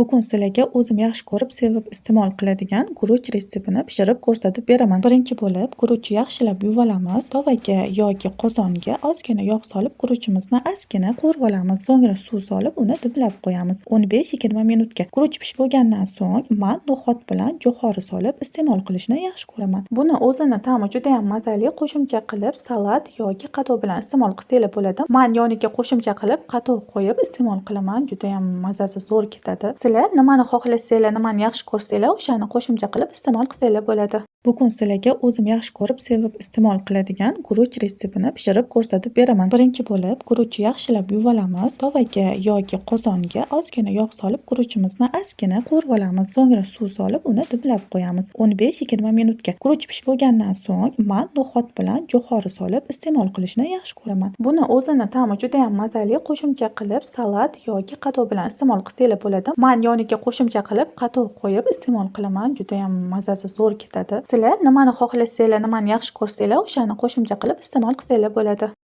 Bugun sizlarga o'zim yaxshi ko'rib, sevib iste'mol qiladigan guruch retseptini pishirib ko'rsatib beraman. Birinchi bo'lib guruchni yaxshilab yuvolamiz. Tovaga yoki qozonga ozgina yog' solib, guruchimizni ozgina qovurib olamiz. So'ngra suv solib, uni dimlab qo'yamiz 15-20 minutga. Guruch pishib bo'lgandan so'ng man no'xat bilan jo'xori solib iste'mol qilishni yaxshi ko'raman. Buni o'zini ta'mi juda ham mazali, qo'shimcha qilib salat yoki qatiq bilan iste'mol qilsanglar bo'ladi. Man yoniga qo'shimcha qilib qatiq qo'yib iste'mol qilaman. Juda ham mazasi zo'r ketadi. Sizlar nimani xohlasanglar, nimani yaxshi ko'rsanglar, o'shani qo'shimcha qilib iste'mol qilsanglar bo'ladi. Bugun sizlarga o'zim yaxshi ko'rib, sevib iste'mol qiladigan guruch retseptini pishirib ko'rsatib beraman. Birinchi bo'lib guruchni yaxshilab yuvolamiz. Tovaga yoki qozonga ozgina yog' solib, guruchimizni ozgina qovurib olamiz. So'ngra suv solib, uni dimlab qo'yamiz 15-20 minutga. Guruch pishib bo'lgandan so'ng man no'xat bilan jo'xori solib iste'mol qilishni yaxshi ko'raman. Buni o'zini ta'mi juda ham mazali, qo'shimcha qilib salat yoki qatiq bilan iste'mol qilsanglar bo'ladi. Man yoniga qo'shimcha qilib qatiq qo'yib iste'mol qilaman. Juda ham mazasi zo'r ketadi. Sizlar nimani xohlasanglar, nimani yaxshi ko'rsanglar, o'shani qo'shimcha qilib iste'mol qilsanglar bo'ladi.